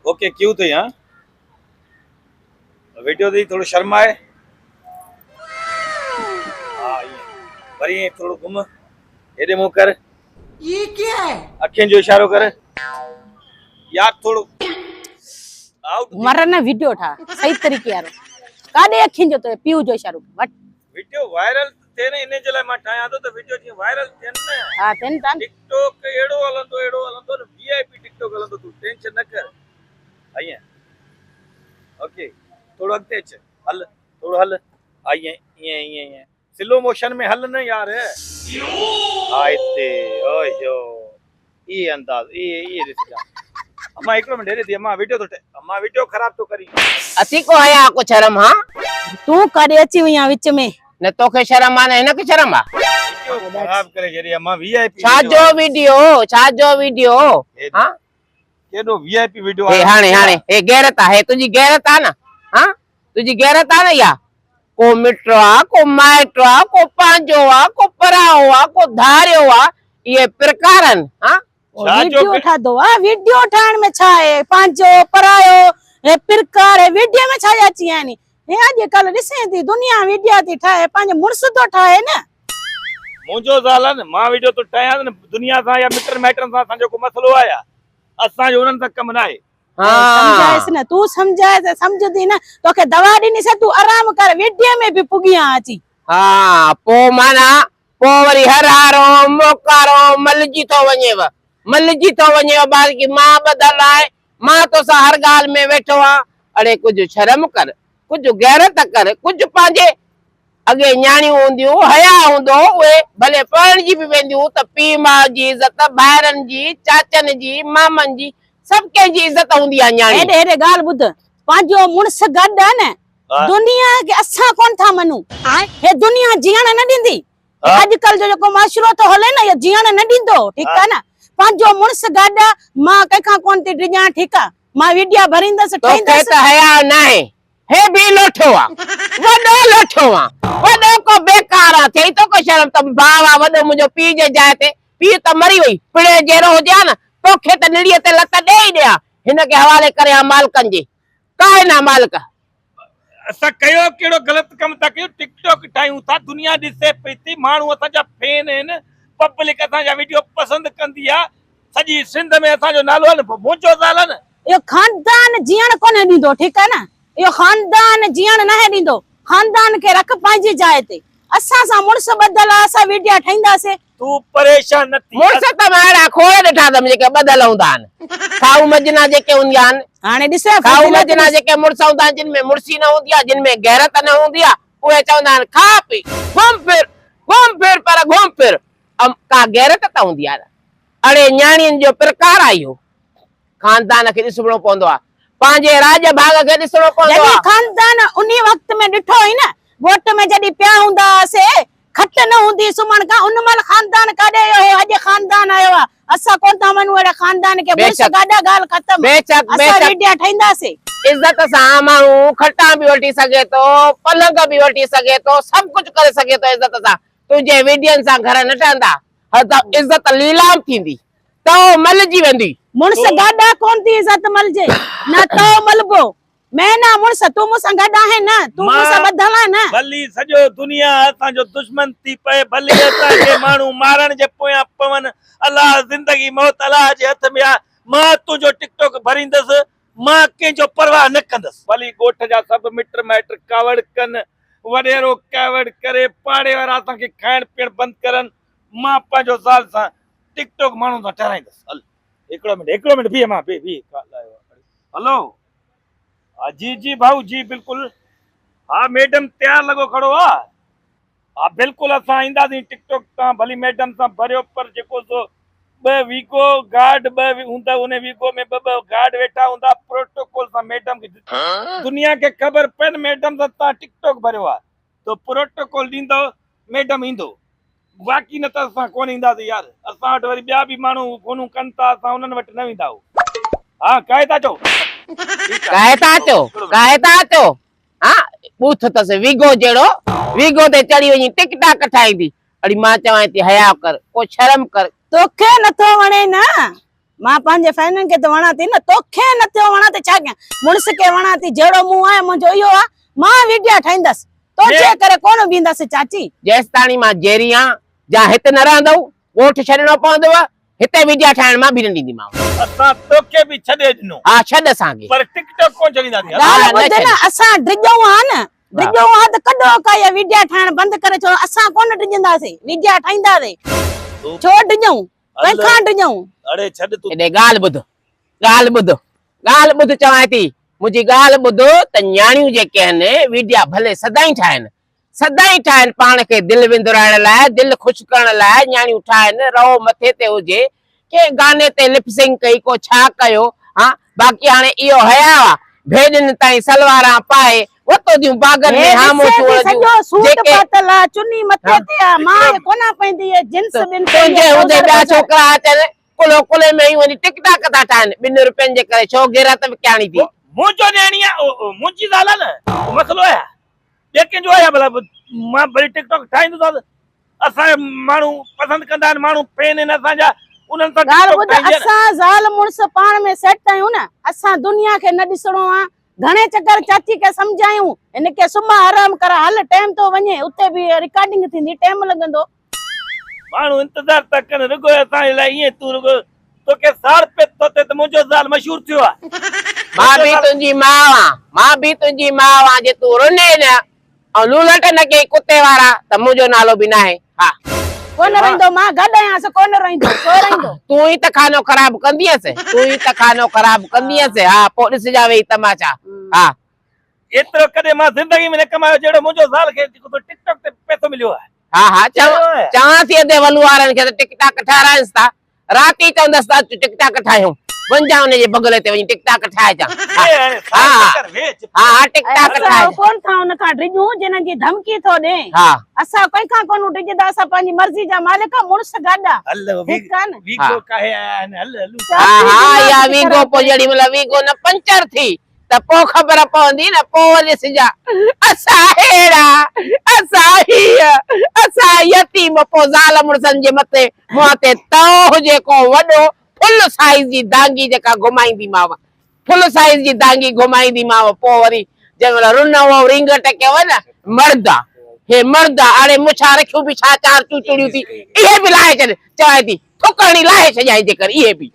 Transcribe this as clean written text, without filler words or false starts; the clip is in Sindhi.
اوڪي ڪيو اٿئي ها ويڊيو تي ٿورو شرمائي ها ائين وري ائين ٿورو گم هيڏي منهن ڪر یہ کیا ہے اکين جو اشارو ڪر يار ٿورو آئوٽ مر نه ويڊيو ٺا صحيح طريقي وارو ڪاڏي اکين جو تو پيو جو اشارو وٺ ويڊيو وائرل ٿئي نه ان جي لاء مان ٺاهيان ٿو ته ويڊيو جيئن وائرل ٿين نه ها ٿين ٿا ٽڪ ٽاڪ اهڙو هلندو اهڙو هلندو نه وي آء پي ٽڪ ٽاڪ هلندو تون ٽينشن نه ڪر ائين اوڪي ٿورو اڳتي اچ هل ٿورو هل ائين ائين ائين ائين سلو موشن ۾ هل نه يار ها هتي اوئي يو اي انداز اي اي ڏسجان اما هڪڙو منٽ هيڏي ٿي اما ويڊيو ٿو ٺهي اما ويڊيو خراب ٿو ڪرين. اسين ڪو حياء ڪو شرم ها. تون ڪاڏي اچي وئين آن وچ ۾. نه توکي شرم آ نه هن کي شرم آ. ويڊيو خراب ڪري ڇڏي اما وي آء پي ڇا جو ويڊيو ڇا جو ويڊيو ها ڪيڏو وي آء پي ويڊيو هي هاڻي هاڻي هي غيرت آ هي تنهنجي غيرت آ نه ها تنهنجي غيرت آ نه اها ڪو مٽ آ ڪو مائٽ آ ڪو پنهنجو آ ڪو پرائو آ ڪو ڌاريو آ اهي پرڪار آهن ها. ويڊيو ٺاڌو آ ويڊيو ٺاهڻ ۾ ڇا آهي پنهنجو پرايو هي پرڪار هي ويڊيو ۾ ڇا جا اچي ويا آهن هي اڄ ڪلهه ڏسين ٿي دنيا ويڊيا ٿي ٺاهي پنهنجو مڙس ٿو ٺاهي نه. منهنجو زال آ نه مان ويڊيو ٿو ٺاهيان نه دنيا سان يا مٽن مائٽن سان اسان جو ڪو مسئلو آهي يا اسان جو انهن سان ڪم ناهي. سمجهائيس نه تون سمجهائيس سمجهندي نه توکي دوا ڏني سي تون آرام ڪر ويڊيو ۾ به پڳي آن اچي. ها پو معنيٰ پو وري هر هارو موڪارو ملجي ٿو وڃيو ملجي ٿو وڃيو باقي مان ٻڌل آهي مان توسان هر ڳالهه ۾ ويٺو آهيان اڙي ڪجهه شرم ڪر ڪجهه غيرت ڪر ڪجهه پنهنجي اڳي نياڻيون هونديون، حياء هوندو هو، اهي ڀلي پرڻجي به وينديون ته پيء ماء جي عزت، ڀائرن جي، چاچن جي، مامن جي، سڀ ڪنهن جي عزت هوندي آهي نياڻي. هيڏي هيڏي ڳالهه ٻڌ، پنهنجو مڙس گڏ آهي نه، دنيا کي اسان ڪونه ٿا مڃون، هي دنيا جيئڻ نه ڏيندي، اڄڪلهه جو جيڪو معاشرو ٿو هلي نه اهو جيئڻ نه ڏيندو، ٺيڪ آهي نه، پنهنجو مڙس گڏ آهي، مان ڪنهن کان ڪونه ٿي ڊڄان، ٺيڪ آهي، مان ويڊيا ڀريندس، توکي ٺاهيندس. ته حياء ناهي، هي به لوٺو آ، وڏو لوٺو آ، وڏو ڪو بيڪار آ، ٿئي ٿو ڪو شرم ته ڀاء آ وڏو منهنجو پيء جي جاء تي، پيء ته مري وئي، پڻهين جهڙو هجي ها نه، توکي ته نڙيء تي لت ڏئي ئي ڏي ها، هن کي حوالي ڪري ها مالڪن جي، ڪاهي نه مالڪ. اسان ڪيو ڪهڙو غلط ڪم ٿا ڪيون، ٽڪ ٽاڪ ٺاهيون ٿا، دنيا ڏسي پئي ٿي، ماڻهو اسان جا فين آهن، پبلڪ اسان جا وڊيو پسند ڪندي آ، سڄي سنڌ ۾ اسان جو نالو آ نه، پوء منهنجو زال آ نه. اهو خاندان جيئڻ ڪونه ڏيندو ٺيڪ آهي نه اهو خاندان جيئڻ ناهي ڏيندو خاندان کي رک پنهنجي جاء تي اسان سان مڙس ٻڌل آ اسان ويڊيا ٺاهينداسي. تون پريشان نه ٿي. مڙس ته مان اهڙا کوڙ ڏٺا اٿم جيڪي ٻڌل هوندا آهن. کائو مجنا جيڪي هونديا آهن. هاڻي ڏس کائو فضيلت مجنا ڏس. جيڪي مڙس هوندا آهن جن ۾ مڙسي نه هوندي آهي جن ۾ غيرت نه هوندي آهي اهي چوندا آهن کاء پي گهم ڦر گهم ڦر پر گهم ڦر ڪا غيرت ته هوندي آهي نه. اڙي نياڻين جو پرڪار آهي اهو. خاندان کي ڏسڻو پوندو آ. پنهنجي راڄ ڀاڳ کي ڏسڻو پوندو آ. جڏهن خاندان انهي وقت ۾ ڏٺو هئي نه، ڳوٺ ۾ جڏهن پيا هوندا هئاسي، کٽ نه هوندي هئي سمهڻ کان، ان مهل خاندان ڪاڏي ويو هي اڄ خاندان آيو آ، اسان ڪونه ٿا مڃون اهڙي خاندان کي، مڙس بيشڪ. گاڏا ڳالهه ختم، بيشڪ اسان بيشڪ. ويڊيا ٺاهينداسي. عزت سان ماڻهو کٽان به وٺي سگهي ٿو، پلنگ به وٺي سگهي ٿو، سڀ ڪجهه ڪري سگهي ٿو عزت سان. تنهنجي ويڊين سان گهر نه ٺهندا. عزت ليلام ٿيندي، تئو ملجي ويندي. مڙس گاڏا ڪونه ٿي عزت ملجي، نه تئو ملبو. مهنا مڙس تون مون سان گڏ آهين نه، تون مون سان ٻڌل آهين نه. ڀلي سڄو دنيا اسان جو دشمن ٿي پئي، ڀلي اسان کي ماڻهو مارڻ جي پويان پون، الله زندگي موت الله جي هٿ ۾ آهي، مان تنهنجو ٽڪ ٽاڪ ڀريندس، مان ڪنهن جو پرواهه نه ڪندس. ڀلي ڳوٺ جا سڀ مٽ مائٽ ڪاوڙ ڪن، وڏيرو ڪاوڙ ڪري، پاڙي وارا اسان کي کائڻ پيئڻ بند ڪرن، مان پنهنجو زال سان ٽڪ ٽاڪ ماڻهن سان ٺهرائيندس. هل هڪڙو منٽ هڪڙو منٽ بيهه مان بيهه بيهه ڪال آيو آهي. هلو ها جي جي ڀائو جي بلڪل ها ميڊم تيار لڳو کڙو آ ها بلڪل اسان اينداسين ٽڪ ٽاڪ تان ڀلي ميڊم سان ڀريو پر جيڪو سو ٻه ويگو گارڊ ٻه هوندا ان ويگو ۾ ٻه ٻه گارڊ ويٺا هوندا پروٽوڪول سان ميڊم کي دنيا کي خبر پئي نه ميڊم سان تان ٽڪ ٽاڪ ڀريو آ تو پروٽوڪول ڏيندو ميڊم ايندو باقي نه ته اسان ڪونه اينداسين يار اسان وٽ وري ٻيا به ماڻهو فونون ڪن ٿا اسان انهن وٽ نه ويندا هو ها ڪاهي ٿا چئو ڪاهي ٿا اچو ڪاهي ٿا اچو ها ٻوٿ اٿس ويگو جهڙو ويگو تي چڙهي وڃي ٽڪ ٽاڪ ٺاهيندي اڙي مان چوانء ٿي حياء ڪر ڪو شرم ڪر توکي نٿو وڻي نه. مان پنهنجي فينن کي ته وڻان ٿي نه توکي نه ٿيو وڻان ته ڇا ڪيان مڙس کي وڻان ٿي جهڙو مون آهي منهنجو اهو آ مان ويڊيا ٺاهيندس توجي ڪري ڪونه بيهندس چاچي. جيستاڻي مان جيئري آهيان جا هت نه رهندؤ ڳوٺ ڇڏڻو پوندو هتي ويڊيا ٺاهڻ مان به نه ڏينديمانو. اسان توکي به ڇڏي ڏنو. ها ڇڏ اسان کي. پر ٽڪ ٽاڪ ڪونه ڇڏينداسين. ڳالهه ٻڌ نه اسان ڊڄون ها نه ڊڄون ها ته ڪڏهو ڪا اها ويڊيا ٺاهڻ بند ڪري ڇڏيو اسان ڪونه ڊڄنداسين ويڊيا ٺاهينداسين ڇو ڊڄون ڪنهن کان ڊڄون. اڙي ڇڏ تون. هيڏي ڳالهه ٻڌ ڳالهه ٻڌ ڳالهه ٻڌ چوانء ٿي منهنجي ڳالهه ٻڌ ته نياڻيون جيڪي آهن ويڊيا ڀلي سدائين ٺاهن سدائين ٺاهن پاڻ کي دل وندرائڻ لاء دل خوش ڪرڻ لاء نياڻيون ٺاهن رئو مٿي تي هجي ڪنهن گاني تي لپ سنگ ڪئي ڪو ڇا ڪيو ها باقي هاڻي اهو حياء آ ڀيڏين تائين سلواران پائي وتو ٿيون باغن ۾ هي ڏسي هاموشيون ٿي هڻنديون سڄو سوٽ جيڪي پاتل آ چني مٿي ها تي آ مان هي ڪونه پائيندي هي جنس ٻن تنهنجي هوندي ٻيا ڇوڪرا اچن ڪلهو ڪلهي ۾ هيون وڃي ٽڪ ٽاڪ ٿا ٺاهن ٻن روپين جي ڪري ڇو غيرت وڪياڻي ٿي. منهنجو نياڻي آ منهنجي زال آ نه مسئلو آهي ٻئي ڪنهن جو آهي ڀلا مان ڀلي ٽڪ ٽاڪ ٺاهيندس اسان جا ماڻهو پسند ڪندا آهن ماڻهو فين آهن اسان جا انهن سان ڳالهه ٻڌ اسان زال مڙس پاڻ ۾ سيٽ آهيون نه اسان دنيا کي نه ڏسڻو آ گهڻي چڪر چاچي کي سمجهايون هن کي سمهه آرام ڪر هل ٽيم ٿو وڃي اتي به رڪارڊنگ ٿيندي ٽيم لڳندو. ماڻهو انتظار ٿا ڪن رڳو اسان جي لاء ائين تون رڳو توکي ساڙ پئي ٿو ٿئي ته منهنجو زال مشهور ٿيو آ. مان به تنهنجي ماء آن مان به تنهنجي ماء آن جي تون رنين نه ۽ لولٽ نه ڪيئي ڪتي وارا ته منهنجو نالو به ناهي ها. ڪونه رهندو مان گڏ آهيانس ڪونه رهندو ڇو رهندو. تون ئي ته خانو خراب ڪندينس تون ئي ته خانو خراب ڪندينس ها پوء ڏسجان ويهي تماشا ها. ايترو ڪڏهن مان زندگي ۾ نه ڪمايو جهڙو منهنجو زال کي جيڪو ٽڪ ٽاڪ تي پئسو مليو آهي. ها ها چوان ٿي ادي ولو وارن کي ته ٽڪ ٽاڪ ٺهرائينس ٿا رات ئي چوندس ته اچ ٽڪ ٽاڪ ٺاهيون وڃجان ان جي بغل تي وڃي ٽڪ ٽاڪ ٺاهجان ها ها ها ٽڪ ٽاڪ اسان ٺاهجان ڪون ٿا ان کان ڊڄون جنھن جي ڌمڪي ٿو ڏين ها اسان ڪنھن کان ڪون ڊڄندا اسان پنھنجي مرضي جا مالڪ آ مڙس گڏ آ هل ٺيڪ آ نه ويگو ڪاهي آيا آهن هل هلون ها ها اها ويگو پوء جهڙي مهل ويگو نه پنچر ٿي ته پوء خبر پوندي نه پوء ڏسجان اسان ههڙا اسان هيء اسان يتيم پوء زال مڙسن جي مٿي منهن تي تئو هجي ڪو وڏو فل سائيز جي دانگي جيڪا گهمائينديمانو فل سائيز جي دانگي گهمائينديمانو پوء وري جنهن مهل رنو رينگٽ ڪيو نه مرد آ هي مرد آ اڙي مڇان رکيون به ڇا چار چوچڙيون ٿي اهي به لاهي ڇڏ چوانء ٿي ٿڪ هڻي لاهي ڇڏيائين جيڪر اهي به.